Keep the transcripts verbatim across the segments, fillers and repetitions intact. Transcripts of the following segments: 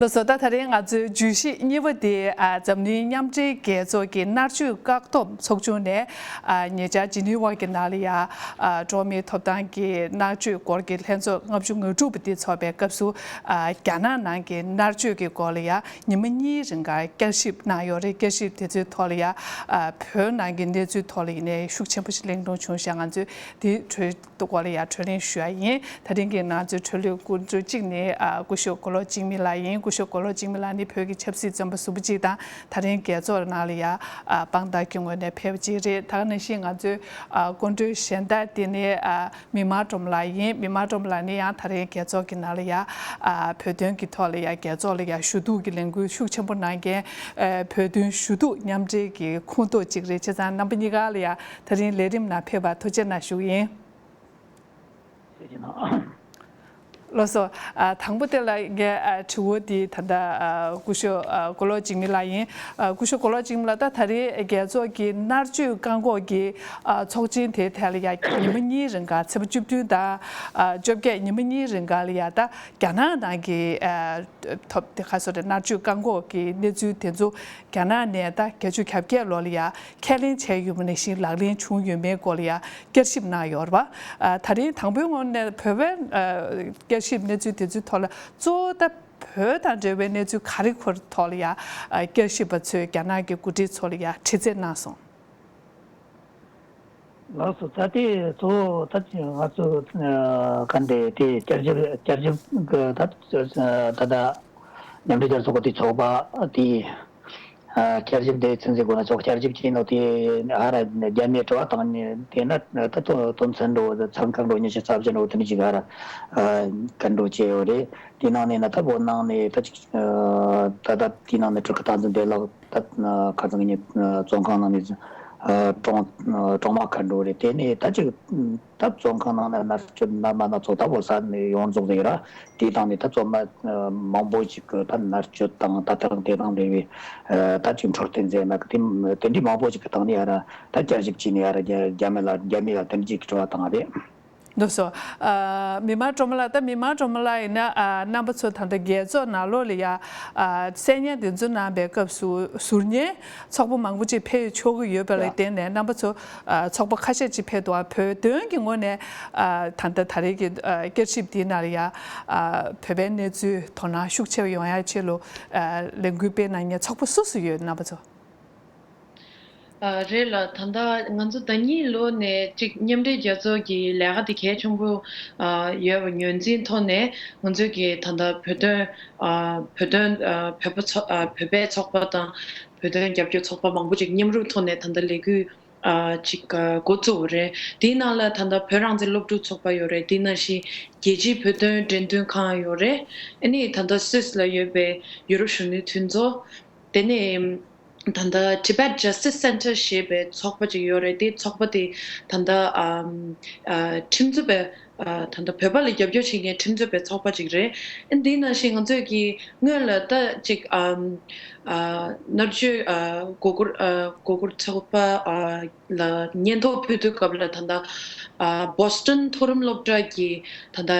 ལགས་སོ། ད་ད་རིང་ང་ཚོའི་བརྗོད་གཞི་གཉིས་པ་དེ་ཨ་འཛམ་གླིང་མཉམ་འབྲེལ་རྒྱལ་ཚོགས་ཀྱི་མནར་གཅོད་བཀག་སྡོམ་ཚོགས་ཆུང་ནས་ཨ་ཉེ་ཆར་ཇི་ནི་ཝ་གི་ནང་ལ་ཡ་ཨ་འགྲོ་བ་མིའི་ཐོབ་ཐང་གི་མནར་གཅོད་སྐོར་གྱི་ལྷན་ཚོགས་ལྔ་བཅུ་ང་དྲུག་པ་དེ་ཚོགས་པའི་སྐབས་སུ་ཨ་རྒྱ་ནག་ནང་གི་མནར་གཅོད་ཀྱི་སྐོར་ལ་ཡ་ཉི་མ་གཉིས་རིང་ག་བསྐྱར་ཞིབ་གནང་ཡོད་རེད། བསྐྱར་ཞིབ་དེ་ཚོའི་ཐོག་ལ་ཡ་ཨ་བོད་ནང་གི་གནས་ཚུལ་ཐོག་ལ་ཡིན་ནའི་ཤུགས་ཆེན་པོ་ཞིག་གླེང་སློང་བྱུང་ཤག་ང་ཚོས་དེ་གྲོས་སྐོར་ལ་ཡང་གྲོས་གླེང་ཞུ་ཡ་ཡིན། ད་རིང་གི་ང་ཚོའི་གྲོས་གླེང་སྐུ་མགྲོན་གཅིག་ནི་ཨ་སྐུ་ཞབས་མགོ་ལོག་འཇིགས་མེད་ལགས་ཡིན། སྐུ་ཞབས་མགོ་ལོག་འཇིགས་མེད་ལགས་ནི་བོད་ཀྱི་ཆབ་སྲིད་བཙོན་པ་ཟུར་པ་གཅིག་དང་ད་རིང་རྒྱལ་ཚོགས་ནང་ལ་ཡ་ཨ་དཔང་རྟགས་ཀྱི་ངོས་ནས་ཕེབས་པ་གཅིག་རེད། ད་ག་ནང་བཞིན་ང་ཚོའི་ཨ་སྐུ་མགྲོན་གཞན་དག་དེ་ནི་ཨ་མིག་དམར་སྒྲོལ་མ་ལགས་ཡིན། མིག་དམར་སྒྲོལ་མ་ལགས་ནི་ཡང་ད་རིང་རྒྱལ་ཚོགས་ཀྱི་ནང་ལ་ཡ་ཨ་བོད་དོན་གྱི་ཐོག་ལ་ཡ་རྒྱལ་ཚོགས་ལ་ཡ་ཞུ་གཏུག་གི་ལས་འགུལ་ཤུགས་ཆེན་པོ་གནང་མཁན་ཨ་བོད་དོན་ཞུ་གཏུག་མཉམ་འབྲེལ་གྱི་ཁོངས་གཏོགས་གཅིག་རེད། བྱས་ཙང་རྣམ་པ་གཉིས་ཀ་ལ་ཡ་ད་རིང་ལས་རིམ་ནང་ཕེབས་པར་ཐུགས་རྗེ་གནང་ཞུ་གི་ཡིན། ཐུགས་རྗེ་གནང་། ལགས་སོ། ཨ་དང་པོ་དེ་ལ་ངས་ཨ་དྲི་བ་འདི་ད་ལྟ་ཨ་སྐུ་ཞབས་ཨ་མགོ་ལོག་འཇིགས་མེད་ལགས་ཡིན། ཨ་སྐུ་ཞབས་མགོ་ལོག་འཇིགས་མེད་ལགས། ད་ད་རེས་རྒྱལ་ཚོགས་ཀྱི་མནར་གཅོད་བཀག་འགོག་གི་ཨ་ཚོགས་ཆེན་དེའི་ཐད་ལ་ཡ་ཉི་མ་གཉིས་རིང་ག་ཚེས་པ་བཅུ་བདུན་དང་ཨ་བཅོ་བརྒྱད་ཉི་མ་གཉིས་རིང་ག་ལ་ཡ་ད་རྒྱ་ནག་ནང་གི་ཨ་ཐོབ་དེ་ག་སོ་རེད། མནར་གཅོད་བཀག་འགོག་གི་གནས་ཚུལ་དེ་ཚོ་རྒྱ་ནག་ནས་ད་བརྒྱད་ཅུ་གྱ་བརྒྱད་ལོ་ལ་ཡ་ཁས་ལེན་བྱས་ཡོད་པ་ནང་བཞིན་ལག་ལེན་བྱུང་ཡོད་མེད་སྐོར་ལ་ཡ་བསྐྱར་ཞིབ་གནང་ཡོད་རེད་པ། ཨ་ད་རིང་དང་པོའི་ངོས་ནས་བོད་པའི་ཨ་བསྐྱར་ཞིབ་གནས་ཚུལ་དེ་ཚོའི་ཐོག་ལ་གཙོ་བོ་ད་བོད་དང་འབྲེལ་བའི་གནས་ཚུལ་ག་རེ་ཁུར་ཐོག་ལ་ཡ་ཨ་བསྐྱར་ཞིབ་པ་ཚོས་རྒྱ་ནག་གི་འགོ་ཁྲིད་ཚོ་ལ་ཡ་དྲི་རྩད་གནང་སོང་། ལགས་སོ། ད་དེ་གཙོ་བོ་ད་ཅི་ང་ཚོ་ཨ་ག་འདྲ་དེ་བསྐྱར་ཞིབ་བསྐྱར་ཞིབ་གི་ད་ད་ད་མཉམ་འབྲེལ་རྒྱལ་ཚོགས་ཀྱི་དེ་ཚོགས་པ་དེ་ཨ་བསྐྱར་ཞིབ་དེ་ཚན་རྩལ་སྒོ་ནས་ཚོགས་བསྐྱར་ཞིབ་བྱས་ནོ་དེ་ཨ་ར་རྒྱ་མིའི་དྲི་བ་བཏང་ནས་དེ་ན་ད་དོ་དོན་ཚན་འགྲོ་ཚན་ཁག་འགྲོ་ཉི་ཤུ་རྩ་བཞི་འགྲོ་དེ་འདྲ་ཅིག་ཨ་ར་ཨ་ག་འགྲོ་བྱས་ཡོད་རེད། དེ་ནང་ནས་ན་ད་བོད་ནང་ནས་ད་ཅིག་ཨ་ད་ད་དེ་ནང་ནས་སྤྲུལ་སྐུ་བསྟན་འཛིན་བདེ་ལེགས། ད་ཁ་སང་གི་ཉིན་བཙོན་ཁང་ནང་ནས་གྲོངས་གྲོངས་མ་ཁ་འགྲོ་རེད། དེ་ནས་ད་ཅིག་ད་བཙོན་ཁང་ནང་ནས་མནར་གཅོད་མནར་མ་སྣ་ཚོགས་ད་བོད་ས་ནས་ཡོངས་རྫོགས་ཟེར་ར། དེ་དང་ནས་ད་བཙོན་མ་མང་པོ་ཞིག་གི་ད་མནར་གཅོད་དང་ད་ལྟ་དེ་དང་འབྲེལ་བའི་ད་ཅིག་འཕྲོད་བསྟེན་ཟེར་ན་གི་དེ་དེ་འདྲའི་མང་པོ་ཞིག་གི་སྟེང་ནས་ཡ་ར་ད་བསྐྱར་ཞིབ་བྱས་ནས་ཡ་ར་རྒྱ་རྒྱ་མི་ལ་རྒྱ་མི་ལ་དེ་འདྲ་ཅིག་དྲི་བ་བཏང་བ་རེད། འདུག་སོ། ཨ་མི་དམར་སྒྲོལ་མ་ལགས། ད་མི་དམར་སྒྲོལ་མ་ལགས་ཡིན་ན་ཨ་རྣམ་པ་ཚོ་ད་ལྟ་རྒྱལ་ཚོགས་ནང་ལོགས་ལ་ཡ་ཨ་གསལ་བརྙན་འདི་ཚོ་གནང་པའི་སྐབས་སུ་ཟུར་ཉན་ཚོགས་པ་མང་པོ་ཅིག་ཕེབས་ཆོག་གི་ཡོད་པ་ལ་ཡ་བརྟེན་ནས་རྣམ་པ་ཚོ་ཨ་ཚོགས་པ་ཁ་ཤས་ཅིག་ཕེབས་འདུག་ཨ་བོད་དོན་གྱི་ངོས་ནས་ཨ་ད་ལྟ་ད་རེས་ཀྱི་ཨ་བསྐྱར་ཞིབ་འདིའི་ནང་ལ་ཡ་ཨ་བོད་པའི་གནས་ཚུལ་དོ་སྣང་ཤུགས་ཆེ་བ་ཡོང་ཡ་ཆེད་ལ་ཨ་ལས་འགུལ་སྤེལ་གནང་མཁན་ཚོགས་པ་སུ་སུ་ཡོད། རྣམ་པ་ཚོ། ཨ་རེད་ལགས། ད་ལྟ་ང་ཚོ་ཟླ་གཉིས་ལོ་ནས་གཅིག་མཉམ་འབྲེལ་རྒྱལ་ཚོགས་ཀྱི་ལས་ཀ་དེ་གལ་ཆེན་པོ་ཨ་ཡོད་པ་ངོས་འཛིན་ཐོག་ནས་ང་ཚོས་ཀྱི་ད་ལྟ་བོད་དོན་ཨ་བོད་དོན་ཨ་བོད་པ་ཚོ་ཨ་བོད་པའི་ཚོགས་པ་དང་བོད་དོན་རྒྱབ་སྐྱོར་ཚོགས་པ་མང་པོ་ཅིག་མཉམ་རུབ་ཐོག་ནས་ད་ལྟ་ལས་འགུལ་ཨ་ཅིག་ཨ་འགོ་བཙུགས་པ་རེད། དེའི་ནང་ལ་ད་ལྟ་བོད་རང་བཙན་སློབ་ཕྲུག་ཚོགས་པ་ཡོད་རེད། དེ་ནང་བཞིན་རྒྱལ་སྤྱིའི་བོད་དོན་འགྲེམས་སྟོན་ཁང་ཡོད་རེད། ཨ་ནི་ད་ལྟ་སུད་སི་ལ་ཡོད་པའི་ཡུ་རོབ་གཞོན་ནུའི་མཐུན་ཚོགས། དེ་ནས་ད་ལྟ་Tibet Justice Center ཞེས་པའི་ཚོགས་པ་ཅིག་ཡོད་རེད། དེ་ཚོགས་པ་དེ་ད་ལྟ་ཨམ་ཨ་ཁྲིམས་རྩོད་པའི་ཨ་ད་ལྟ་བོད་པ་ལ་རྒྱབ་སྐྱོར་བྱེད་མཁན་ཁྲིམས་རྩོད་པའི་ཚོགས་པ་ཅིག་རེད། ཨ་འདི་ནང་བཞིན་ང་ཚོས་ཀྱི་སྔོན་ལ་ད་ཅིག་ཨམ་ཨ་མནར་གཅོད་ཨ་མགོ་སྐོར་ཨ་མགོ་སྐོར་ཚོགས་པ་ཨ་ལ་སྙན་ཐོ་ཕུལ་དུས་སྐབས་ལ་ད་ལྟ་ཨ་Boston མཐོ་རིམ་སློབ་གྲྭ་གི་ད་ལྟ་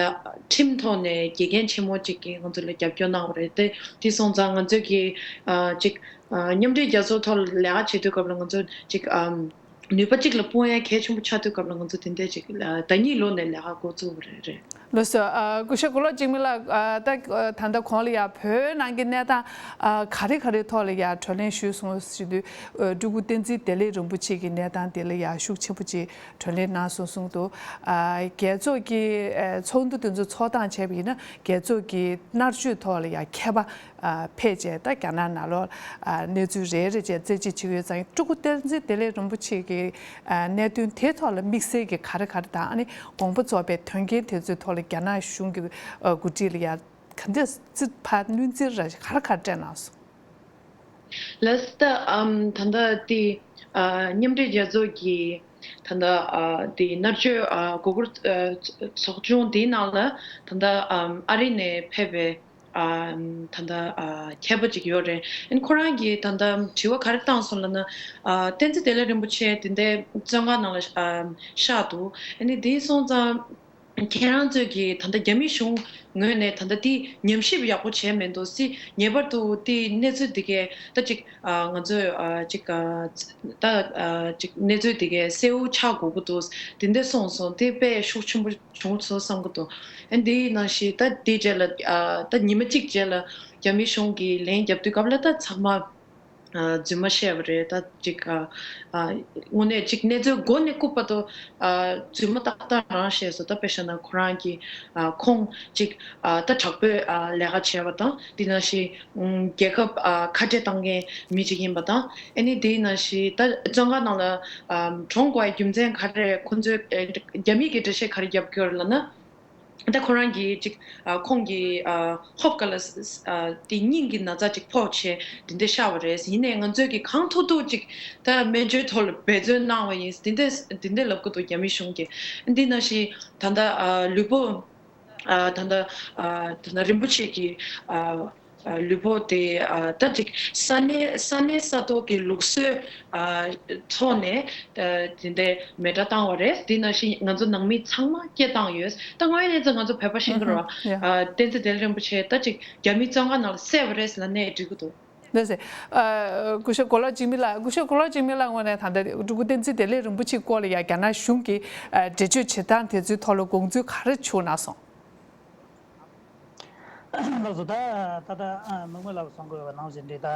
ཁྲིམས་ཐོག་ནས་དགེ་རྒན་ཆེན་མོ་ཅིག་གིས་ང་ཚོ་ལ་རྒྱབ་སྐྱོར་གནང་བ་རེད་དེ། དེ་སོང་ཙང་ང་ཚོས་ཀྱི་ཨ་ཅིག་ཨ་མཉམ་འབྲེལ་རྒྱལ་ཚོགས་ཐོག་ལ་ལས་ཀ་བྱེད་དུས་སྐབས་ལ་ང་ཚོ་ཅིག་ཨམ་ནུས་པ་གཅིག་ལ་སྤུངས་ཡ་གལ་ཆེན་པོ་ཆགས་དུས་སྐབས་ལ་ང་ཚོ་དེ་འདྲས་ཅིག་ཨ་ཟླ་གཉིས་ལོ་ནས་ལས་ཀ་འགོ་བཙུགས་པ་རེད་རེད། ལགས་སོ། ཨ་སྐུ་ཞབས་མགོ་ལོག་འཇིགས་མེད་ལགས། ཨ་ད་ཨ་ད་ལྟ་གོང་ལ་ཡ་བོད་ནང་གི་གནས་སྟངས་ཨ་ག་རེ་ག་རེ་ཐོག་ལ་ཡ་གྲོས་གླེང་ཞུས་སོང་ཞུ་དུས། ཨ་སྤྲུལ་སྐུ་བསྟན་འཛིན་བདེ་ལེགས་རིན་པོ་ཆེ་གི་གནས་སྟངས་དེ་ལ་ཡ་ཤུགས་ཆེན་པོ་ཅིག་གྲོས་གླེང་གནང་སོང་གསུངས་འདུག་ཨ་རྒྱལ་ཚོགས་ཀྱི་ཨ་ཚོགས་འདུ་དེ་ཚོ་ཚོགས་སྟངས་བྱས་པ་ཡིན་ན་རྒྱལ་ཚོགས་ཀྱི་མནར་གཅོད་ཐོག་ལ་ཡ་མཁས་པ་ཨ་ཕེབས་བྱས་ད་རྒྱ་ནག་ནང་ལོགས་ཨ་གནས་ཚུལ་རེ་རེ་བྱས་རྩད་གཅོད་བྱེད་ཀྱི་ཡོད་ཙང་། སྤྲུལ་སྐུ་བསྟན་འཛིན་བདེ་ལེགས་རིན་པོ་ཆེ་གི་ཨ་གནད་དོན་དེའི་ཐོག་ལ་དམིགས་བསལ་གྱི་ག་རེ་ག་རེ་དང་། ཨ་ནི་དགོངས་པ་རྫོགས་པའི་དོན་རྐྱེན་དེ་ཚོའི་ཐོག་ལ་རྒྱ་ནག་གཞུང་གི་ཨ་འགོ་ཁྲིད་ལ་ཡ་ག་འདྲ་རྩིས་ཕར་སྣོན་རྩིས་ར་ག་རེ་ག་རེ་སྤྲད་གནང་སོང་། ལགས་སོ། ད་ཨམ་ད་ལྟ་དེ་ཨ་མཉམ་འབྲེལ་རྒྱལ་ཚོགས་ཀྱི་ད་ལྟ་ཨ་དེ་མནར་གཅོད་ཨ་མགོ་སྐོར་ཨ་ཚོགས་ཆུང་དེའི་ནང་ལ་ད་ལྟ་ཨམ་ཨ་རི་ནས་ཕེབས་པའི་ཨམ་ད་ལྟ་ཨ་མཁས་པ་ཅིག་ཡོད་རེད། ཨ་ནི་ཁོ་རང་གིས་ད་ལྟ་དྲི་བ་ག་རེ་བཏང་སོང་ལབ་ན། ཨ་བསྟན་འཛིན་བདེ་ལེགས་རིན་པོ་ཆེ་དེ་འདྲའི་བཙོན་ཁང་ནང་ལ་ཨ་བཞག་འདུག་ཨ་ནི་དེ་སོང་ཙང་། ཁྱེད་རང་ཚོས་ཀྱིས་ད་ལྟ་རྒྱ་མི་གཞུང་ངོས་ནས་ད་ལྟ་དེ་ཉམས་ཞིབ་ཡག་པོ་བྱས་མེད་འདུག་སྲིད། ངེས་པར་དུ་དེ་གནས་ཚུལ་འདི་གས་ད་ཅིག་ཨ་ང་ཚོས་ཨ་ཅིག་ཨ་ད་ཨ་ཅིག་གནས་ཚུལ་འདི་གས་གསལ་བོ་ཆགས་དགོས་ཀྱི་འདུག་དེ་འདྲ་གསུངས་སོང་། དེ་དཔེ་ཤུགས་ཆེན་པོ་བྱུང་སོང་བསམ་གྱི་འདུག་ཨ་འདི་ནང་བཞིན་ད་དེའི་རྗེས་ལ་ཨ་ད་ཉི་མ་གཅིག་རྗེས་ལ་རྒྱ་མི་གཞུང་གིས་ལན་བརྒྱབ་དུས་སྐབས་ལ་ད་ཚང་མ། ཨ་རྫུན་མ་བཤད་པ་རེད། ད་ཅིག་ཨ་ཨ་དངོས་གནས་ཅིག་གནས་ཚུལ་མགོ་ནས་རྐུབ་བར་དུ་ཨ་རྫུན་མ་ཏག་ཏག་རང་བཤད་སོང་། ད་དཔེ་བཞག་ན་ཁོ་རང་གི་ཨ་ཁོང་ཅིག་ཨ་ད་དྲག་པོའི་ཨ་ལས་ཀ་བྱས་པ་དང་། དེ་ནང་བཞིན་ཨམ་རྒྱལ་ཁབ་ཨ་ཁ་བྲལ་བཏང་མཁན་མི་ཅིག་ཡིན་པ་དང་། ཨ་ནི་དེ་ནང་བཞིན་ད་བཙོན་ཁང་ནང་ལ་ཨ་གྲོངས་དགོས་པའི་རྒྱུ་མཚན་ག་རེ་རེད། ཁོ་ཚོས་ཨ་རྒྱ་མིས་ཀྱི་འགྲེལ་བཤད་ག་རེ་རྒྱབ་ཀྱི་ཡོད་རེད་ལབ་ན། ད་ཁོ་རང་གིས་ཅིག་ཨ་ཁོང་གི་ཨ་ཧོབ་ཁ་ལ་ས་ས་ཨ་དེ་སྙིང་གི་ན་ཚ་ཅིག་ཕོག་བྱས་དེ་འདྲ་ཤར་བ་རེད། ཡིན་ནའི་ང་ཚོས་ཀྱིས་གང་ཐུབ་ཐུབ་ཅིག་ད་སྨན་བཅོས་ཐོག་ལ་འབད་བརྩོན་གནང་བ་ཡིན། དེ་འདྲ་དེ་འདྲ་ལབ་ཀྱི་འདུག་རྒྱ་མི་གཞུང་གིས། འདི་ནང་བཞིན་ད་ལྟ་ཨ་ལུས་པོ་ཨ་ད་ལྟ་ཨ་ད་ལྟ་རིན་པོ་ཆེ་གི་ཨ་ཨ་ལུས་པོ་དེ་ཨ་ད་ཅིག་ས་གནས་ས་གནས་ས་ཐོག་གི་ལུགས་སྲོལ་ཨ་ཐོག་ནས་ཨ་དེ་འདྲའི་མེ་སྲེག་བཏང་བ་རེད། དེ་ནང་བཞིན་ང་ཚོ་ནང་མི་ཚང་མ་སྐད་བཏང་ཡོད། ད་དངོས་གནས་ཚེ་ང་ཚོ་བོད་པ་ཤེས་ཀྱི་རེད་བ། ཨ་བསྟན་འཛིན་བདེ་ལེགས་རིན་པོ་ཆེ་ད་ཅིག་རྒྱ་མིའི་བཙོན་ཁང་ནང་ལ་བསད་པ་རེད་ཟེར་ལབ་ནའི་འགྲིག་གི་འདུག་ལགས་སེ། ཨ་སྐུ་ཞབས་གོ་ལ་འཇིགས་མེད་ལགས། སྐུ་ཞབས་གོ་ལ་འཇིགས་མེད་ལགས་ངོས་ནས་ད་ལྟ་སྤྲུལ་སྐུ་བསྟན་འཛིན་བདེ་ལེགས་རིན་པོ་ཆེའི་སྐོར་ལ་ཡ་རྒྱ་ནག་གཞུང་གིས་ཨ་འགྲེལ་བརྗོད་བྱེད་སྟངས་དེ་ཚོའི་ཐོག་ལ་དགོངས་ཚུལ་ག་རེ་བྱུང་གནང་སོང་། ལགས་སོ། ད་ད་ལྟ་མིག་དམར་ལགས་གསུང་གི་ཡོད་པ་ནང་བཞིན་རེད། ད་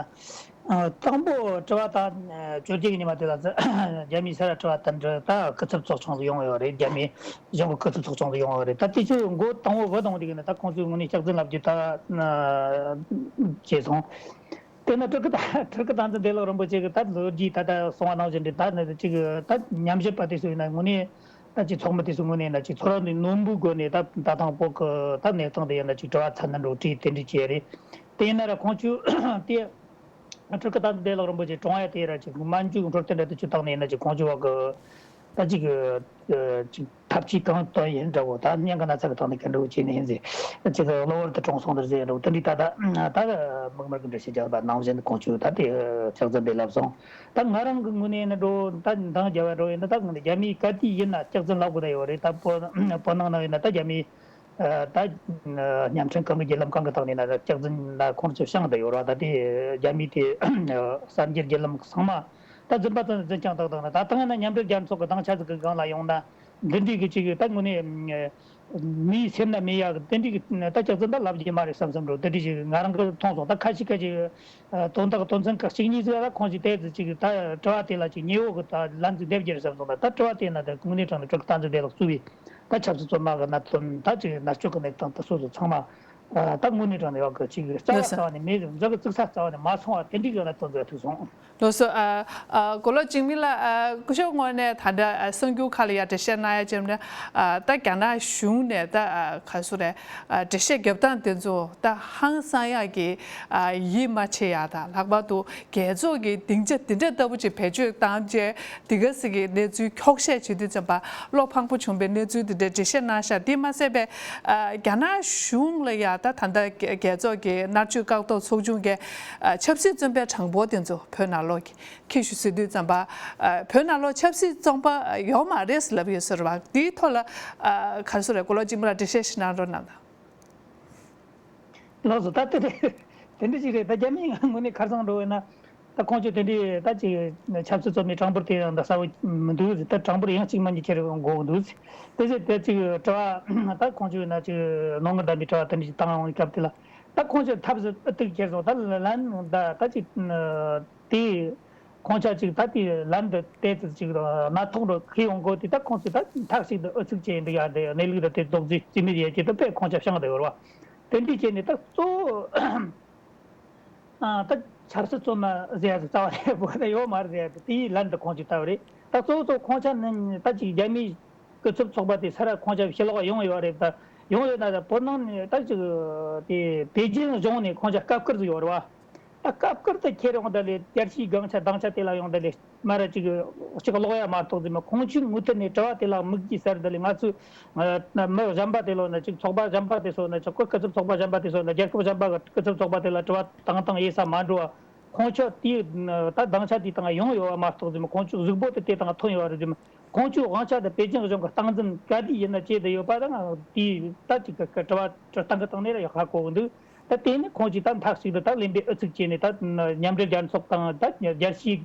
དང་པོ་དྲི་བ་ད་བཅོ་བརྒྱད་ཀྱི་ཉི་མ་དེ་ལ་རྒྱ་མིའི་སེ་ར་ཁྲི་པ་དང་འབྲེལ་ད་སྐུ་ཚབ་ཚོགས་ཆུང་དུ་ཡོང་ཡོད་རེད། རྒྱ་མིའི་གཞུང་གི་སྐུ་ཚབ་ཚོགས་ཆུང་དུ་ཡོང་ཡོད་རེད། ད་དེ་ཚོའི་མགོ་དང་པོ་བུད་ཡོང་དུས་ཀྱི་ནི་ད་ཁོང་ཚོས་དངོས་གནས་སྐྱག་རྫུན་ལབ་རྒྱུ་ད་བྱས་སོང་། དེ་ན་སྤྲུལ་སྐུ་དང་སྤྲུལ་སྐུ་བསྟན་འཛིན་བདེ་ལེགས་རིན་པོ་ཆེ་གི་ད་ལོ་རྒྱུས་ད་ལྟ་གསུངས་པ་ནང་བཞིན་རེད། ད་ནི་ཅིག་ད་ཉམས་ཞིབ་པ་དེ་ཚོ་ཡིན་ན་དངོས་གནས་ད་ཅིག་ཚོགས་མི་དེ་ཚོ་དངོས་གནས་ན་ཅིག་ཚོ་ར་ནས་ནོར་འབུལ་སྒོ་ནས་ད་ད་དང་པོ་གི་ད་གནས་སྟངས་དེ་ཡིན་ན་ཅིག་དྲི་བ་ཚ་ནན་འགྲོ་གྲས་དེ་འདྲ་བྱས་རེད། དེ་ཡིན་ན་ར་ཁོང་ཚོས་དེ་སྤྲུལ་སྐུ་བསྟན་འཛིན་བདེ་ལེགས་རིན་པོ་ཆེ་གྲོངས་ཡ་དེ་ར་ཅིག་སྨན་བཅོས་འཕྲོད་བསྟེན་འདྲ་དེ་ཚོ་བཏང་ནས་ཡིན་ན་ཅིག་ཁོང་ཚོ་བ་གི་ད་ཅིག་ཅིག་ཐབས་ཇུས་གང་བཏོན་ཡིན་འདྲ་བོ། ད་སྙིང་གི་ན་ཚ་གི་སྟེང་ནས་ག་འདྲ་བོ་བྱས་ནས་ཡིན་ཟེར། ཅིག་གློ་བུར་དུ་གྲོངས་སོང་འདིར་ཟེར་འདྲ་བོ་དེ་འདྲའི་ད་ལྟ་ད་མིག་དམར་གི་འགྲེལ་བཤད་རྒྱག་པ་ནང་བཞིན་ཁོང་ཚོས་ད་དེ་སྐྱག་རྫུན་དེ་ལབ་སོང་། ད་ང་རང་གི་ངོས་ནས་ཡིན་ན་འགྲོ་ད་འདང་རྒྱབ་པ་འགྲོ་ཡིན་ན་ད་ངོས་ནས་རྒྱ་མིའི་ག་དུས་ཡིན་ན་སྐྱག་རྫུན་ལབ་དགོས་ད་ཡོད་རེད། ད་བོད་བོད་ནང་ན་ཡིན་ན་ད་རྒྱ་མིའི་ད་བརྙན་འཕྲིན་གང་གི་བརྒྱུད་ལམ་གང་གི་ཐོག་ནས་ན་སྐྱག་རྫུན་ལ་ཁོང་ཚོས་བཤད་ད་ཡོད་རེད། ད་དེ་རྒྱ་མིའི་དེ་གསར་འགྱུར་བརྒྱུད་ལམ་ཚང་མ། ད་རྫུན་པ་ཙམ་རྫུན་རྐྱང་ཏག་ཏག་ན་ད་ཐང་ན་མཉམ་འབྲེལ་རྒྱལ་ཚོགས་ཀྱི་དྭངས་ཆ་ཟིག་གི་སྒང་ལ་ཡོང་ན་འདི་འདྲའི་གི་ཅིག་ད་དངོས་གནས་མིའི་སེམས་ན་མེད་ཡག་གི་དེ་འདྲའི་གི་ད་སྐྱག་རྫུན་ད་ལབ་རྒྱུ་མ་རེད་བསམ་བསམ་འགྲོ། དེ་འདྲའི་ཞིག་ང་རང་གི་མཐོང་སོང་། ད་ཁ་ཤས་ཁ་ཤས་དོན་དག་དོན་ཚན་ཁག་གཅིག་གཉིས་ཟིག་ལ་ཁོང་ཞིག་དེ་ཟིག་ཅིག་ད་དྲི་བ་དེ་ལ་ཅིག་ཉེ་བོ་གི་ད་ལན་ཟིག་འདེབས་རྒྱུ་རེད་བསམ་སོང་། ད་ད་དྲི་བ་དེ་ན་ད་དངོས་གནས་དྲང་ནས་སྤྲུལ་སྐུ་བསྟན་འཛིན་བདེ་ལེགས་གཙོས་པའི་ད་ཆབ་སྲིད་བཙོན་མ་གི་གནད་དོན་ད་ཅིག་མནར་གཅོད་གི་གནས་སྟངས་ད་སོ་སོ་ཚང་མ། ད་དངོས་གནས་དྲང་གནས་ཡག་གི་ཅིག་རྩ་བ་ལགས་སོ། རྩ་བ་ནས་མེད། མཛའ་གི་བཙུགས་ས་རྩ་བ་ནས་མ་སོང་བ་དེ་འདྲའི་ཡོད་ན་དོན་དག་ཐུག་སོང་། ལགས་སོ། ཨ་ཨ་གོ་ལ་འཇིགས་མེད་ལགས། ཨ་སྐུ་ཞབས་ངོས་ནས་ད་ལྟ་ཨ་གསར་འགྱུར་ཁག་ལ་ཡང་འགྲེལ་བཤད་གནང་ཡ་བྱས་ན། ཨ་ད་རྒྱ་ནག་གཞུང་ནས་ད་ཨ་ག་སུ་རེད། ཨ་འགྲེལ་བཤད་རྒྱབ་སྟངས་དེ་ཚོ་ད་ཧང་སང་ཡག་གི་ཨ་ཡིད་མ་ཆེས་ཡག་དང་། ལྷག་པར་དུ་རྒྱལ་ཚོགས་ཀྱི་སྡིངས་ཆ་འདི་འདྲ་ལྟ་བུ་ཅིག་བེད་སྤྱོད་བཏང་བྱས་འདི་ག་ཟིག་གི་གནས་ཚུལ་འཁྱོག་བཤད་བྱེད་དུས་ཙམ་པ་བློ་ཕངས་པོ་བྱུང་བའི་གནས་ཚུལ་འདི་འདྲ་འགྲེལ་བཤད་གནང་ཤག་དེ་མ་ཟད་པའི་ཨ་རྒྱ་ནག་གཞུང་ལ་ཡ་ད་ད་ལྟ་རྒྱལ་རྒྱལ་ཚོགས་ཀྱི་མནར་གཅོད་བཀག་སྡོམ་ཚོགས་ཆུང་གི་ཨ་ཆབ་སྲིད་བཙོན་པའི་གྲངས་འབོར་དེ་ཚོ་བོད་ནང་ལོགས་ཀྱི་ཁྱེར་ཞུ་ཟེར་དུས་ཙམ་པ་ཨ་བོད་ནང་ལོགས་ཆབ་སྲིད་བཙོན་པ་ཡོད་མ་རེད་ལབ་ཡོད་ཟེར་བ་དེའི་ཐོག་ལ་ཨ་ག་རེ་ཟེར་རེད། གོ་ལ་གཅིག་མ་ལ་འགྲེལ་བཤད་ཞིག་གནང་རོགས་གནང་དང་། ལགས་སོ། ད་དེ་འདྲ་དེ་འདྲ་ཞིག་རེད། ད་རྒྱ་མིའི་ངོས་ནས་ཁ་སང་འགྲོ་བས་ན་ད་ཁོང་ཚོས་དེ་འདྲའི་ད་ཅིག་ཆབ་སྲིད་བཙོན་མའི་གྲངས་འབོར་དེ་ཡང་ད་གསལ་བོ་མི་འདུག་ཟེར། ད་གྲངས་འབོར་ཡང་གཅིག་མ་གཉིས་ཁྱེར་དགོས་ཀྱི་འདུག་ཟེར། དེ་ཟེར་དེ་ཅིག་དྲི་བ་ད་ཁོང་ཚོས་ན་ཅིག་རྣོ་ངར་ལྡན་པའི་དྲི་བ་དེ་འདྲ་ཞིག་བཏང་ཡོང་སྐབས་དེ་ལ་ད་ཁོང་ཚོས་ཐབས་ཟད་ཨུ་ཐུག་ཁྱེར་སོང་། ད་ལན་ད་ད་ཅིག་དེ། ཁོང་ཆ་གཅིག་ད་དེ་ལན་འདི་ཏོག་ཙམ་ཅིག་སྣ་ཐོག་འགྲོ་ཁེལ་ཡོང་གོ་དེ། ད་ཁོང་ཚོས་ད་ཐག་ཞིག་ཏུ་ཨུ་ཚུགས་བྱས་འདུག་ཡ། དེ་གནས་ལུགས་ད་དེ་རྡོག་རྫིས་རྩིས་མེད་ཡས་ཀྱི་ད་དཔེ་ཁོང་ཆ་བཤང་འདུག་ཡོད་རེད་བ། དེ་འདྲ་བྱས་ནས་ད་གཙོ་བོ་ཨ་ད་ཆབ་སྲིད་བཙོན་མ་ཟེར་ཡ་ཟེར་རྩ་བ་ནས་བོད་ད་ཡོད་མ་རེད་ཟེར་ཡ་དེ་དེའི་ལན་འདི་ཁོང་ཚོས་བཏབ་པ་རེད། ད་གཙོ་བོ་གཙོ་བོ་ཁོང་ཆ་ནི་ད་ཅིག་རྒྱ་མིའི་སྐུ་ཚབ་ཚོགས་པ་དེ་ས་ར་ཁོང་ཆ་ཕྱི་ལོགས་ཡོང་ཡོད་རེད། ད་ཡོང་ཡོད་ན་ད་བོད་ནང་ནས་ད་ཅིག་དེ་པེ་ཅིན་གཞུང་ནས་ཁོང་ཆ་སྐབས་བཀུར་ཟིག་ཡོད་རེད་བ། ད་སྐབས་བཀུར་དུ་ཁྱེར་ཡོང་ད་ལས་བསྐྱར་ཞིབ་དགོངས་འཆར་དགོངས་འཆར་དེ་ལ་ཡོང་ད་ལས་མ་ར་ཅིག་ཅིག་ཀློག་ཡ་མ་གཏོགས་ཟིན་མ། ཁོང་ཚོས་མུ་མཐུད་ནས་དྲི་བ་དེ་ལ་མིག་གིས་གཟིགས་ད་ལས་ང་ཚོས་མི་གཞན་པ་དེ་ལོ་ན་ཅིག་ཚོགས་པ་གཞན་པ་དེ་སོ་ན་ཅིག་སྐུ་ཚབ་ཚོགས་པ་གཞན་པ་དེ་སོ་ན་རྒྱལ་ཁབ་གཞན་པ་གི་སྐུ་ཚབ་ཚོགས་པ་དེ་ལ་དྲི་བ་བཏང་བཏང་ཡེ་ས་མ་འགྲོ་བ། ཁོང་ཚོས་དེ་ད་དགོངས་འཆར་དེ་བཏང་ཡོང་ཡོད་བ་མ་གཏོགས་ཟིན་མ། ཁོང་ཚོའི་གཟུགས་པོ་དེ་དེ་དང་མཐུན་ཡོད་བ་རེད་ཟིན་མ། ཁོང་ཚོའི་དབང་ཆ་དང་པེ་ཅིང་གཞུང་གི་སྟངས་འཛིན་ག་དུས་ཡིན་ན་བྱེད་དུ་ཡོད་པ་དང་དེའི་ད་ཅིག་གི་དྲི་བ་དྲི་སྟངས་ཀྱི་སྟེང་ནས་ལ་ཡག་ཧ་གོ་གི་འདུག་ད་དེ་ནི་ཁོང་ཚོས་ད་མཐའ་གཅིག་ཏུ་ད་ལན་པའི་ཨུ་ཚུགས་བྱས་ནས་ད་མཉམ་འབྲེལ་རྒྱལ་ཚོགས་དང་ད་རྒྱལ་སྤྱིའི་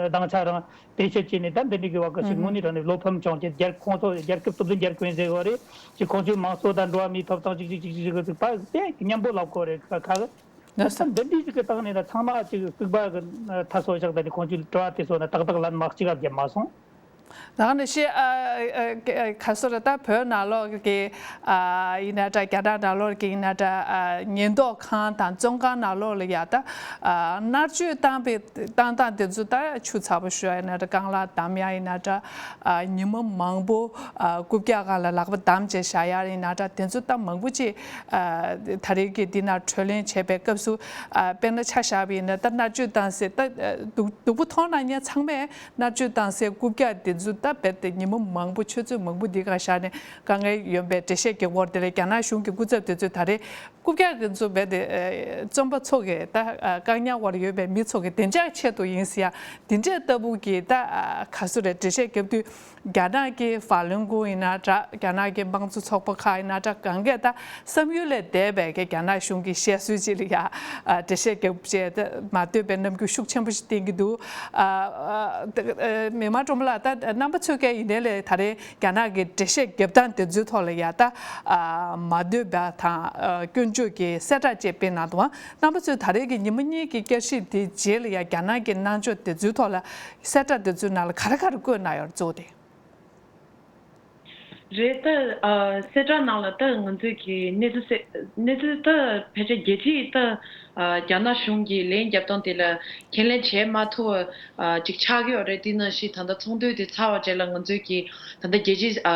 སྡིངས་ཆ་རང་བེད་སྤྱོད་བྱས་ནས་ད་འདི་འདྲའི་གི་བར་གི་ཞིག་དངོས་གནས་དྲང་ནས་བློ་ཕམ་བྱུང་། ཅིག་རྒྱལ་ཁོང་ཚོ་རྒྱལ་ཁབ་སྟོབས་ལྡན་རྒྱལ་ཁབ་ཡིན་ཟེར་བ་རེད། ཅིག་ཁོང་ཚོའི་དམངས་གཙོ་དང་འགྲོ་བ་མིའི་ཐོབ་ཐང་ཅིག་ཅིག་ཅིག་ཅིག་ཅིག་པ་དེ་མཉམ་པོ་ལབ་དགོས་རེད། ཁ་ཁ་ཁ་འདི་འདྲའི་ཞིག་གི་སྟེང་ནས་ད་ཚང་མ་ཅིག་ལྐུགས་པ་གི་ཐ་སོ་བཞག་ད་ནི་ཁོང་ཚོའི་དྲི་བ་དེ་ཚོ་ན་ཏག་ཏག་ལན་མ་གཅིག་ག་བརྒྱབ་མ་སོང་། ད་ནི་ཤི་ཨ་ཨ་ཨ་ག་སོ་ར་ད་བོད་ནང་ལོགས་ཀྱི་ཨ་ཡིན་ན་འདྲ། རྒྱ་ནག་ནང་ལོགས་ཀྱི་ཡིན་ན་འདྲ། ཨ་ཉེན་རྟོག་ཁང་དང་བཙོན་ཁང་ནང་ལོགས་ལ་ཡ་ད་ཨ་མནར་གཅོད་བཏང་པའི་བཏང་སྟངས་དེ་ཚོ་ད་ཆུ་ཚ་པོ་ཞུ་ཡ་ཡིན་ན་འདྲ། རྐང་ལག་བསྡམ་ཡ་ཡིན་ན་འདྲ། ཨ་ཉི་མ་མང་པོ་ཨ་རྐུབ་བཀྱག་སྒང་ལ་ལག་པ་བསྡམས་བྱས་བཞག་ཡ་ཡིན་ན་འདྲ། དེ་ཚོ་ད་མང་པོ་ཅིག་ཨ་ད་རེས་ཀྱི་འདི་ན་གྲོས་གླེང་བྱས་པའི་སྐབས་སུ་ཨ་དཔེར་ན་ཆ་བཞག་པ་ཡིན་ན་ད་མནར་གཅོད་བཏང་སའི་ད་ཨ་སྡུག་སྡུག་པོ་མཐོང་ན་ཉན་ཚང་མས། མནར་གཅོད་བཏང་སའི་རྐུབ་བཀྱག་དེ་ཚོ་ད་རྦད་དེ་ཉིན་མོ་མང་པོ་ཆུ་ཚོད་མང་པོ་འདི་ག་བཞག་ནས་དཀའ་ངལ་ཡོད་པའི་འགྲེལ་བཤད་རྒྱག་གི་ཡོད་རེད། དེ་ལས་རྒྱ་ནག་གཞུང་གི་སྐུ་ཚབ་དེ་ཚོས་ད་རེས་རྐུབ་བཀྱག་དེ་ཚོ་རྦད་དེ་ཨ་བཙོན་པ་ཚོ་གིས་ད་ཨ་བཀག་ཉར་འོག་ལ་ཡོད་པའི་མི་ཚོ་གི་བདེ་འཇགས་ཆེད་དུ་ཡིན་ཟེར་ཡ་འདི་འདྲས་ལྟ་བུ་གི་ད་ཨ་ག་ཚོད་རེད་འགྲེལ་བཤད་རྒྱབ་དུས། རྒྱ་ནག་གི་ཧྥ་ལུན་གུང་ཡིན་ན་འདྲ། རྒྱ་ནག་གི་དམངས་གཙོ་ཚོགས་པ་ཁག་ཡིན་ན་འདྲ། གང་གས་ད་བསམ་ཡུལ་ལས་འདས་པའི་གི་རྒྱ་ནག་གཞུང་གི་བཤད་སྲོལ་ཅིག་ལ་ཡ་ཨ་འགྲེལ་བཤད་རྒྱབ་བྱས་ད་མ་འདོད་པའི་རྣམ་འགྱུར་ཤུགས་ཆེན་པོ་ཞིག་བསྟན་གྱི་འདུག་ཨ་ཨ་ཨ་མི་མང་སྒྲོལ་མ་ལགས། ད་རྣམ་པ་ཚོས་ཀྱང་ཡིན་ནའི་ལས་ད་རེས་རྒྱ་ནག་གི་འགྲེལ་བཤད་རྒྱབ་སྟངས་དེ་ཚོའི་ཐོག་ལ་ཡ་ད་ཨ་མ་འདོད་པ་དང་ཨ་སྐྱོན་བརྗོད་ཀྱི་གསལ་བསྒྲགས་ཅིག་སྤེལ་གནང་འདུག་རྣམ་པ་ཚོས་ད་རེས་ཀྱི་ཉི་མ་གཉིས་ཀྱི་བསྐྱར་ཞིབ་དེའི་རྗེས་ལ་ཡ་རྒྱ་ནག་གི་གནང་ཕྱོགས་དེ་ཚོའི་ཐོག་ལ་གསལ་བསྒྲགས་དེ་ཚོའི་ནང་ལ་ག་རེ་ག་རེ་བཀོད་གནང་ཡོད་རེད་གཙོ་བོ་དེ། རེད། ད་ཨ་གསལ་བསྒྲགས་ནང་ལ་ད་ང་ཚོས་ཀྱི་གནས་ཚུལ་གསལ་གནས་ཚུལ་ད་ཕལ་ཆེར་རྒྱལ་སྤྱིའི་ད་ཨ་རྒྱ་ནག་གཞུང་གི་ལན་བརྒྱབ་སྟངས་དེ་ལ་ཁས་ལེན་བྱས་མ་ཐུབ་པ་ཨ་ཅིག་ཆགས་ཀྱི་ཡོད་རེད། དེ་ནང་བཞིན་ད་ལྟ་ཚོགས་འདུ་དེ་ཚར་བ་རྗེས་ལ་ང་ཚོས་ཀྱི་ད་ལྟ་རྒྱལ་སྤྱིའི་ཨ་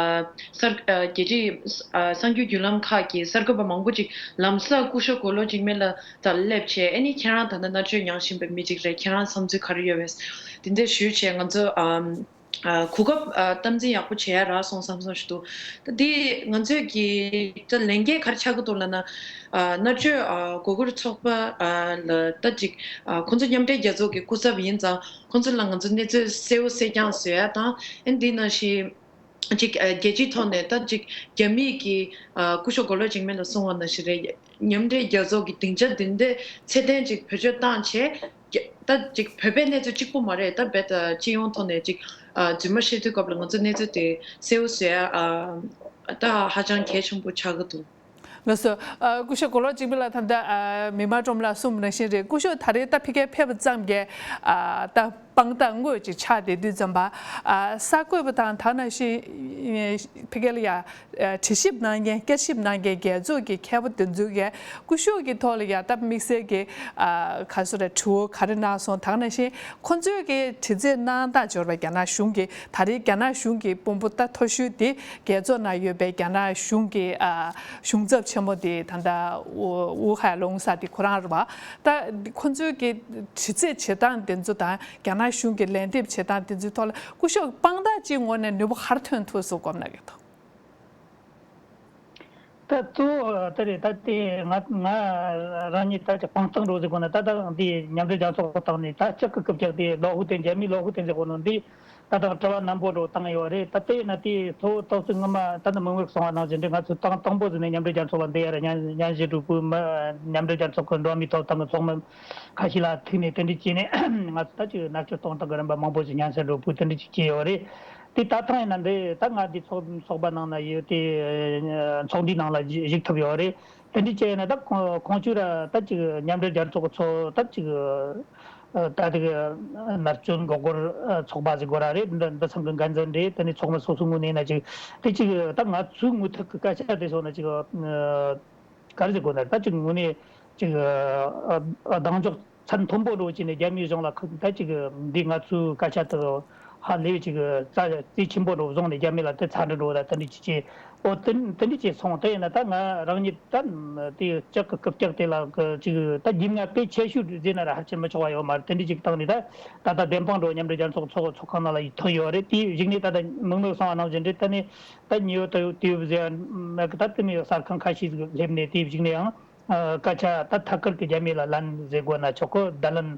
གསར་ཨ་རྒྱལ་སྤྱིའི་ཨ་གསར་འགྱུར་བརྒྱུད་ལམ་ཁག་གི་གསར་འགོད་པ་མང་པོ་ཅིག་ལམ་སང་སྐུ་ཞབས་མགོ་ལོག་འཇིགས་མེད་ལགས་དང་སླེབས་བྱས། ཨ་ནི་ཁྱེད་རང་ད་ལྟ་མནར་གཅོད་མྱངས་བཞིན་པའི་མི་ཅིག་རེད། ཁྱེད་རང་བསམ་ཚུལ་ག་རེ་ཡོད་པས་དེ་འདྲ་ཞུས་བྱས་ང་ཚོ་ཨ། ཨ་གོ་སྐབས་ཨ་དམ་འཛིན་ཡག་པོ་བྱེད་ཡ་རག་སོང་བསམ་བསམ་ཞིག་འདུག་ད་འདི་ང་ཚོས་ཀྱི་ད་ལས་འགན་ག་རེ་ཆགས་ཀྱི་འདུག་ལབ་ན། ཨ་མནར་གཅོད་ཨ་མགོ་སྐོར་ཚོགས་པ་ཨ་ལ་ད་ཅིག་ཨ་ཁོང་ཚོ་མཉམ་འབྲེལ་རྒྱལ་ཚོགས་ཀྱི་སྐུ་ཚབ་ཡིན་ཙང་ཁོང་ཚོ་ལ་ང་ཚོ་གནས་ཚུལ་གསལ་བོ་གསལ་རྐྱང་བཟོ་ཡ་དང་། ཨ་འདི་ནང་བཞིན་ཅིག་ཨ་རྒྱལ་སྤྱིའི་ཐོག་ནས་ད་ཅིག་རྒྱ་མིས་ཀྱི་ཨ་སྐུ་ཞབས་མགོ་ལོག་འཇིགས་མེད་ལ་གསུངས་པ་ནང་བཞིན་རེད། མཉམ་འབྲེལ་རྒྱལ་ཚོགས་ཀྱི་སྡིངས་ཆ་འདི་འདྲའི་ཚད་ལྡན་ཅིག་བེད་སྤྱོད་བཏང་བྱས། ད་ཅིག་བོད་པའི་གནས་ཚུལ་གཅིག་པུ་མ་རེད། ད་རྦད་དེ་སྤྱི་ཡོངས་ཐོག་ནས་ཅིག་ཨ་རྫུན་མ་བཤད་དུས་སྐབས་ལ་ང་ཚོ་གནས་ཚུལ་དེ་གསལ་བོ་བཟོ་ཡ་ཨ་ད་ཧ་ཅང་གལ་ཆེན་པོ་ཆགས་ཀྱི་འདུག་ལགས་སོ། ཨ་སྐུ་ཞབས་མགོ་ལོག་འཇིགས་མེད་ལགས་ད་ལྟ་ཨ་མི་མང་སྒྲོལ་མ་ལགས་གསུངས་པ་ནང་བཞིན་རེད། སྐུ་ཞབས་ད་རེས་ད་ཕ་གིར་ཕེབས་པ་ཙམ་གྱིས་ཨ་ད་དཔང་རྟགས་དངོས་ཅིག་ཆགས་བསྡད་དུས་ཙམ་པ། ཨ་གསར་འགོད་པ་དང་ད་ནང་བཞིན་ཕ་གི་ལ་ཡ། དྲི་ཞིབ་གནང་མཁན་བསྐྱར་ཞིབ་གནང་མཁན་རྒྱལ་ཚོགས་ཀྱི་མཁས་པ་དེ་ཚོ་གིས་སྐུ་ཞབས་ཀྱི་ཐོག་ལ་ཡ་ད་དམིགས་བསལ་གྱི་ཨ་ག་སོ་རེད། དྲི་བ་ག་རེ་གནང་སོང་། ད་ག་ནང་བཞིན་ཁོ་ཚོས་ཀྱི་དྲི་རྩད་གནང་སྟངས་འབྱོར་བའི་རྒྱ་ནག་གཞུང་གི་ད་རེས་རྒྱ་ནག་གཞུང་གི་དཔོན་པོ་ད་མཐོ་ཤོས་དེ་རྒྱལ་ཚོགས་ནང་ཡོད་པའི་རྒྱ་ནག་གཞུང་གི་ཨ་གཞུང་ཚབ་ཆེན་མོ་དེ་ད་ལྟ་ཝུ་ཧའེ་ལུང་ཟེར་དེ་ཁོ་རང་རེད་བ། ད་ཁོ་ཚོས་ཀྱི་དྲི་རྩད་བྱེད་སྟངས་དེ་ཚོ་དང་རྒྱ་ནག་གཞུང་གི་ལན་འདེབས་བྱེད་སྟངས་དེ་ཚོའི་ཐོག་ལ་སྐུ་ཞབས་དཔང་རྟགས་ཅིག་ངོས་ནས་ནུས་པ་ག་རེ་ཐོན་ཐུབ་སོང་དགོངས་གནང་གི་འདུག་ད་གཙོ་བོ་དེ་རེད། ད་དེ་ང་ང་རང་ཉིད་ད་ཅིག་དཔང་རྟགས་འགྲོ་ཟེར་དགོས་ན། ད་ད་འདི་མཉམ་འབྲེལ་རྒྱལ་ཚོགས་ཐོག་ནས་ད་ལྕགས་ཀྱི་རྐུབ་བཀྱག་དེ་བློ་ཕུགས་བསྟན། རྒྱ་མིའི་བློ་ཕུགས་བསྟན་ཟེར་དགོས་ནོ་འདི་ད་ད་དྲི་བ་རྣོན་པོ་འགྲོ་བཏང་ཡོད་རེད། ད་དེ་ན་དེ་གཙོ་བོ་ཏོག་ཙམ་སྔོན་མ་ད་ནི་མིག་དམར་གསུངས་པ་ནང་བཞིན་རེད། ང་ཚོ་ཏང་དང་པོ་ཟིག་ནས་མཉམ་འབྲེལ་རྒྱལ་ཚོགས་ལ་འདི་ཡར་སྙན་སྙན་ཞུ་འགྲོ་བུ་མ་མཉམ་འབྲེལ་རྒྱལ་ཚོགས་ཀྱི་འགྲོ་བ་མིའི་ཐོབ་ཐང་གི་ཚོགས་མི་ཁ་ཤས་ལ་ཐུག་ནས་དེ་འདྲ་བྱས་ནས་ང་ཚོ་ད་ཅིག་མནར་གཅོད་གཏོང་སྟངས་ཀྱི་རིམ་པ་མང་པོ་ཞིག་སྙན་སེང་འགྲོ་བུ་དེ་འདྲ་ཅིག་བྱས་ཡོད་རེད། དེ་ད་ཐེངས་ཡིན་ན་འདི་ད་ང་འདི་ཚོགས་ཚོགས་པ་ནང་ན་ཡོད་དེ། ཚོགས་འདུའི་ནང་ལ་ཞུགས་ཐུབ་ཡོད་རེད། དེ་འདྲ་བྱས་ཡིན་ན་ད་ཁོང་ཁོང་ཚོས་ར་ད་ཅིག་མཉམ་འབྲེལ་རྒྱལ་ཚོགས་ཀྱི་ཚོགས་ད་ཅིག་ད་ཅིག་མནར་གཅོད་མགོ་སྐོར་ཚོགས་པ་ཟེར་དགོས་ར་རེད། འདི་འདི་ཚང་གི་འགན་འཛིན་རེད། དེ་ནས་ཚོགས་མི་སོ་སོའི་ངོས་ནས་ཡིན་ན་ཅིག་དེ་ཅིག་ད་ང་ཚོའི་ངོས་ཐོག་གི་སྐད་ཆ་དེ་སོགས་ན་ཅིག་ག་རེ་ཟེར་དགོས་ན། ད་ཅིག་དངོས་གནས་ཅིག་ཨ་ཨ་གདེང་འཇོག་ཚད་མཐོན་པོ་འགྲོ་བྱས་ནས་རྒྱ་མིའི་གཞུང་ལ་ཁུ་ད་ཅིག་འདི་ང་ཚོའི་སྐད་ཆ་དག་ཧ་ལས་པའི་ཅིག་རྩ་རྩིས་ཆེན་པོ་འགྲོ་བཟུང་ནས་རྒྱ་མི་ལ་དེ་ཚ་འདྲི་འགྲོ་ད་དེ་འདྲ་ཅིག་བྱས། ཨོ་དེ་དེ་འདྲ་བྱས་སོང་། དེ་ཡིན་ན་ད་ང་རང་ཉིད་ད་དེ་ལྕགས་ཀྱི་རྐུབ་བཀྱག་དེ་ལ་གི་ཅིག་ད་རྒྱུས་མངའ་དཔེ་ཆེ་ཤོས་ཟེར་ན་ར་ཧ་ཅང་མི་ཆོག་པ་ཡོད་མ་རེད། དེ་འདྲ་ཅིག་བཏང་ནས་ད་ད་ལྟ་བདེན་དཔང་འགྲོ་མཉམ་འབྲེལ་རྒྱལ་ཚོགས་ཚོགས་ཚོགས་ཁང་ནང་ལ་ཐོན་ཡོད་རེད། དེའི་གཞུག་ནས་ད་ལྟ་མིག་དམར་གསུངས་པ་ནང་བཞིན་རེད། ད་ནས། ད་ཉེ་བ་ད་དུས་ཟེར་མེད་གི་ད་དེ་ནས་གསར་ཁང་ཁ་ཤས་ཟིག་སླེབས་ནས་དེའི་གཞུག་ནས་ཡང་སྐད་ཆ་ད་ཐད་ཀར་གྱི་རྒྱ་མི་ལ་ལན་ཟེར་དགོས་ན་ཆོག་གི། བརྡ་ལན་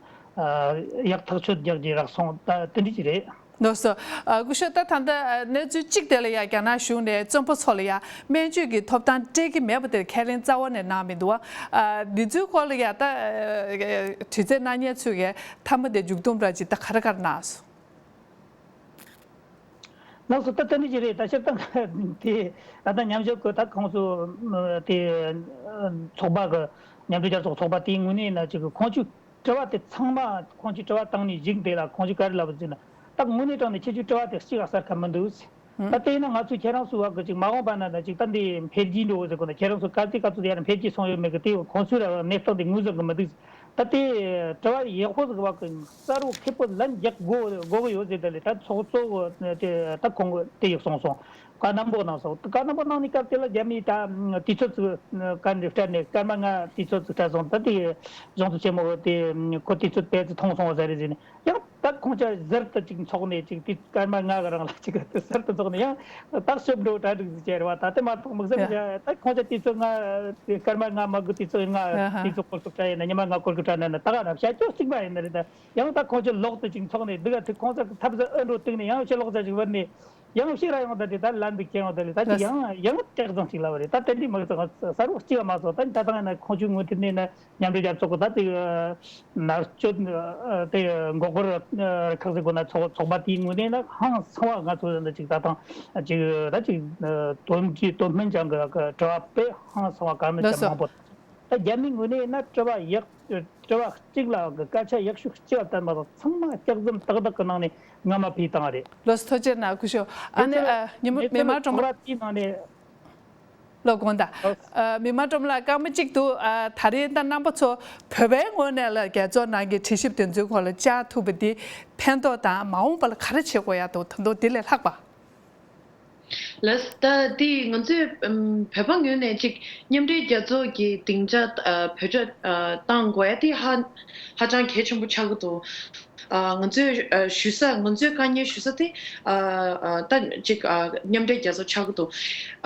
ཡག་ཐག་ཆོད་རྒྱག་རྒྱུ་རག་སོང་། ད་དེ་འདྲ་ཅིག་རེད། ལགས་སོ། ཨ། སྐུ་ཞབས། ད་ད་ལྟ་ཨ་གནས་ཚུལ་གཅིག་དེ་ལ་ཡ་རྒྱ་ནག་གཞུང་ནས་བཙོན་པ་ཚོ་ལ་ཡ་སྨན་བཅོས་ཀྱི་ཐོབ་ཐང་སྤྲད་ཀྱི་མེད་པ་དེར་ཁས་ལེན་རྩ་བ་ནས་གནང་མི་འདུག་ཨ། འདི་ཚོའི་སྐོར་ལ་ཡ་ད་ཨ་དྲི་རྩད་གནང་མཁན་ཚོས་ཀྱི་མཐའ་མ་དེ་མཇུག་སྡོམ་ར་ཅིག་ད་ག་རེ་ག་རེ་གནང་སོང་། ལགས་སོ། ད་ལྟ་ནི་ཅི་རེད། ད་སྤྱིར་བཏང་དེ་ད་ལྟ་མཉམ་ཞུགས་ཀྱི་ད་ཁོང་ཚོ་དེ་ཚོགས་པ་གི་མཉམ་འབྲེལ་རྒྱལ་ཚོགས་ཚོགས་པ་དེའི་ངོས་ནས་ན་ཅིག་ཁོང་ཚོས་དྲི་བ་དེ་ཚང་མ་ཁོང་ཚོས་དྲི་བ་བཏང་ནས་གཞིགས་དེ་ལ་ཁོང་ཚོས་ག་རེ་ལབ་པ་ཟེར་ན། ད་དངོས་གནས་དྲང་ནས་ཁྱེད་ཚོས་དྲི་བ་དེ་གཅིག་ལ་གསལ་ཁ་མི་འདུག་ད་དེས་ན་ང་ཚོས་ཁྱེད་རང་ཚོའི་བར་གྱི་ཅིག་མ་འོངས་པ་ན་ན་ཅིག་ད་འདི་འཕེལ་རྒྱས་འགྲོ་གི་ཟེར་གོ་ན། ཁྱེད་རང་ཚོ་ག་ཚོད་ག་ཚོད་ཡར་འཕེལ་རྒྱས་སོང་ཡོད་མེད་གི་དེ་ཁོང་ཚོའི་ར་གནས་སྟངས་དེ་ངོས་ཟིན་གི་མི་འདུག་ད་དེ་དྲི་བ་ཡག་པོ་ཟིག་བ་གི་གསལ་བོ་མཁས་པོ་ལན་རྒྱག་དགོས་དགོས་གི་ཡོད་ཟེར། ད་ལས་ད་ཚོགས་གཙོ་བོ་དེ་ད་ཁོང་གི་དེ་ཡག་སོང་སོང་། བཀའ་གནང་པོ་གནང་སོང་། བཀའ་གནང་པོ་གནང་ནས་སྐབས་དེ་ལ་རྒྱ་མིས་ད་དུས་ཚོད་ཅིག་བཀའ་འདྲི་སྤྲད་ནས་སྐར་མ་ལྔ་དུས་ཚོད་ཅིག་སྤྲད་སོང་། ད་དེ་གཞུང་ཚབ་ཆེན་མོ་དེ་ཁོ་དུས་ཚོད་དེ་ཚོ་ཐོང་སོང་བ་ཟེར་རེད་ཟེར་ནས། ཡང་ད་ཁོང་ཚོ་ཟུར་དུ་ཅིག་འཚོགས་ནས་ཅིག་དེ་སྐར་མ་ལྔ་གི་རིང་ལ་ཅིག་དེ་ཟུར་དུ་འཚོགས་ནས་ཡང་ད་ཤོབ་འགྲོ་གྲ་སྒྲིག་ཟིག་བྱས་རེད་བ། ད་དེ་མ་གཏོགས་དམིགས་བསལ་ཡ། ད་ཁོང་ཚོ་དུས་ཚོད་ལྔ་སྐར་མ་ལྔ་མ་དགོས། དུས་ཚོད་ལྔ་ཨ་ཧ། དུས་ཚོད་སྐོར་ཚོགས་བྱ་ཡིན་ན་ཉི་མ་ལྔ་སྐོར་གི་གྲ་ན་ན་ད་ག་ན་བྱ་སྤྱོད་གཅིག་པ་ཡིན་ན་རེད། ད་ཡང་ད་ཁོང་ཚོ་ལོག་ཏུ་ཅིག་འཚོགས་ནས་འདི་ག་དེ་ཁོང་ཚོ་ཐབས་ཟད་ཨེ་འགྲོ་བཏུག་ནས་ཡང་ཕྱི་ལོགས་ཚ་ཅིག་བར་ནས་ཡང་ཕྱི་ར་ཡོང་ད་དེ་ད་ལན་འདུག་ཁྱེད་ཡོང་ད་ལས་ད་ཅིག་ཡང་ཡང་སྐྲག་ཙང་ཅིག་ལབ་རེད། ད་དེ་འདྲའི་མི་ཚོ་གསལ་བོ་གཅིག་མ་སོང་། ད་ད་ཐང་ན་ཁོང་ཚོའི་ངོས་ཐད་ནས་ན། མཉམ་འབྲེལ་རྒྱལ་ཚོགས་ཀྱི་ད་ཅིག་མནར་གཅོད་དེ་མགོ་སྐོར་ཁག་ཟེར་དགོས་ན་ཚོགས་ཚོགས་པ་དེའི་ངོས་ནས་ན་ཧང་སང་བ་ང་ཚོ་འདི་ཅིག་ད་ཐང་ཅིག་ད་ཅིག་དོན་གྱི་དོན་སྨིན་ཅན་གྱི་དྲི་བ་དཔེ་ཧང་སང་བ་ག་མེད་ལགས་ཀྱང་སོ། མང་པོ། ད་རྒྱ་མིའི་ངོས་ནས་ན་དྲི་བ་ཡག་དྲི་བ་གཅིག་ལ་སྐད་ཆ་ཡག་ཤོས་གཅིག་ལ་བསྟན་པ་དང་ཚང་མ་སྐྱག་རྫུན་ཏག་ཏག་གི་ནང་ནས་ངོ་མ་ཕུད་བཏང་བ་རེད། ལགས་སོ། ཐུགས་རྗེ་གནང་། སྐུ་ཞབས། ཨ་ནི་ཨ་ཉི་མ་མི་མང་གྲོང་པ་དེའི་ནང་ནས། ལགས་དགོངས་དག་ཨ། མི་མང་སྒྲོལ་མ་ལགས། སྐར་མ་གཅིག་འདུག་ཨ། ད་རེས་ད་རྣམ་པ་ཚོ་བོད་པའི་ངོས་ནས་ལ་རྒྱལ་ཚོགས་ནང་གི་དྲི་ཞིབ་དེ་ཚོའི་སྐོར་ལ་བཅར་ཐུབ་པ་འདི་ཕན་ཐོགས་དང་མ་འོངས་པ་ལ་ག་རེ་བྱེད་དགོས་ཡ་འདུག་ད་དུང་དེ་ལས་ལྷག་པ། ལགས། ད་འདི་ང་ཚོས་ཨམ་བོད་པ་ངོས་ནས་ཅིག་མཉམ་འབྲེལ་རྒྱལ་ཚོགས་ཀྱི་སྡིངས་ཆ་ཨ་བེད་སྤྱོད་ཨ་བཏང་དགོས་ཡ་དེ་ཧ་ཧ་ཅང་གལ་ཆེན་པོ་ཆགས་ཀྱི་འདུག་ཨ། ང་ཚོས་ཨ་ཞུ་ས། ང་ཚོས་དཀའ་ངལ་ཞུ་ས་དེ་ཨ་ཨ་ད་ཅིག་ཨ་མཉམ་འབྲེལ་རྒྱལ་ཚོགས་ཆགས་ཀྱི་འདུག་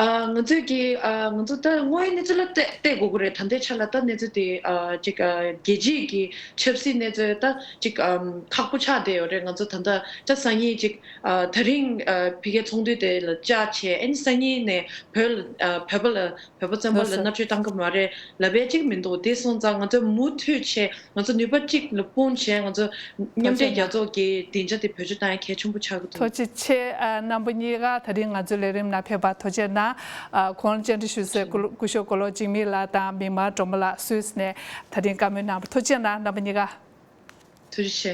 ཨ། ང་ཚོས་ཀྱི་ཨ་ང་ཚོ་ད་དངོས་ཡོད་གནས་ཚུལ་ལ་བལྟས་བལྟས་དགོས་ཀྱི་རེད། ད་ལྟའི་ཆ་ལ་ད་གནས་ཚུལ་དེ་ཨ་ཅིག་ཨ་རྒྱལ་སྤྱིའི་གི་ཆབ་སྲིད་གནས་ཚུལ་ད་ཅིག་ཨ་ཁག་པོ་ཆགས་བསྡད་ཡོད་རེད། ང་ཚོ་ད་ལྟ་ད་སང་ཉིན་ཅིག་ཨ་ད་རིང་ཨ་ཕ་གིའི་ཚོགས་འདུ་དེ་ལ་བཅར་བྱས། ཨ་ནི་སང་ཉིན་ནས་བོད་ལ་ཨ་བོད་པ་ལ། བོད་པ་བཙོན་པ་ལ་ལགས་སོ། མནར་གཅོད་བཏང་གི་མ་རེད་ལབ་པ་ཅིག་མི་འདུག་དེ་སོང་ཙང་ང་ཚོས་མུ་མཐུད་བྱས། ང་ཚོ་ནུས་པ་གཅིག་ལ་སྤུངས་བྱས། ང་ཚོ་མཉམ་འབྲེལ་རྒྱལ་ཚོགས་ཀྱི་སྡིངས་ཆ་དེ་བེད་སྤྱོད་བཏང་ཡ་གལ་ཆེན་པོ་ཆགས་ཀྱི་འདུག་ཐུགས་རྗེ་ཆེ། ཨ། རྣམ་པ་གཉིས་ཀ་ད་རིང་ང་ཚོའི་ལས་རིམ་ནང་ཕེབས་པར་ཐུགས་རྗེ་གནང་། ཨ། གོང་ལ་བཅར་འདྲི་ཞུ་སའི་སྐུ་སྐུ་ཞབས་མགོ་ལོག་འཇིགས་མེད་ལགས་དང་མི་མང་སྒྲོལ་མ་ལགས་སུད་སི་ནས་ད་རིང་བཀའ་མོལ་གནང་བར་ཐུགས་རྗེ་གནང་། རྣམ་པ་གཉིས་ཀ། ཐུགས་རྗེ་ཆེ།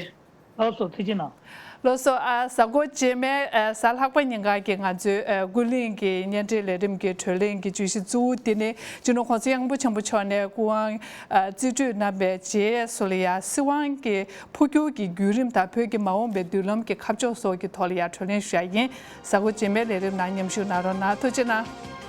ལགས་སོ། ཐུགས་རྗེ་གནང་། ལགས་སོ། ཨ། གཟའ་འཁོར་རྗེས་མའི་ཨ་གཟའ་ལྷག་པ་ཉིན་ག་གི་ང་ཚོའི་ཨ་ཀུན་གླེང་གི་བརྙན་འཕྲིན་ལས་རིམ་གྱི་བགྲོ་གླེང་གི་བརྗོད་གཞི་གཙོ་བོ་འདི་ནི་སྤྱི་ནོར་༸གོང་ས་༸སྐྱབས་མགོན་ཆེན་པོ་མཆོག་ནས་སྐུ་དབང་ཨ་རྩིས་སྤྲོད་གནང་བའི་རྗེས་སུ་ལ་ཡ་སྲིད་དབང་གི་འཕོ་འགྱུར་གྱི་བརྒྱུད་རིམ་དང་བོད་ཀྱི་མ་འོངས་པའི་མདུན་ལམ་གྱི་ཁ་ཕྱོགས་སོགས་ཀྱི་ཐོག་ལ་ཡ་བགྲོ་གླེང་ཞུ་ཡ་ཡིན། གཟའ་འཁོར་རྗེས་མའི་ལས་རིམ་ནང་མཉམ་ཞུགས་གནང་རོགས་གནང་། ཐུགས་རྗེ་གནང་།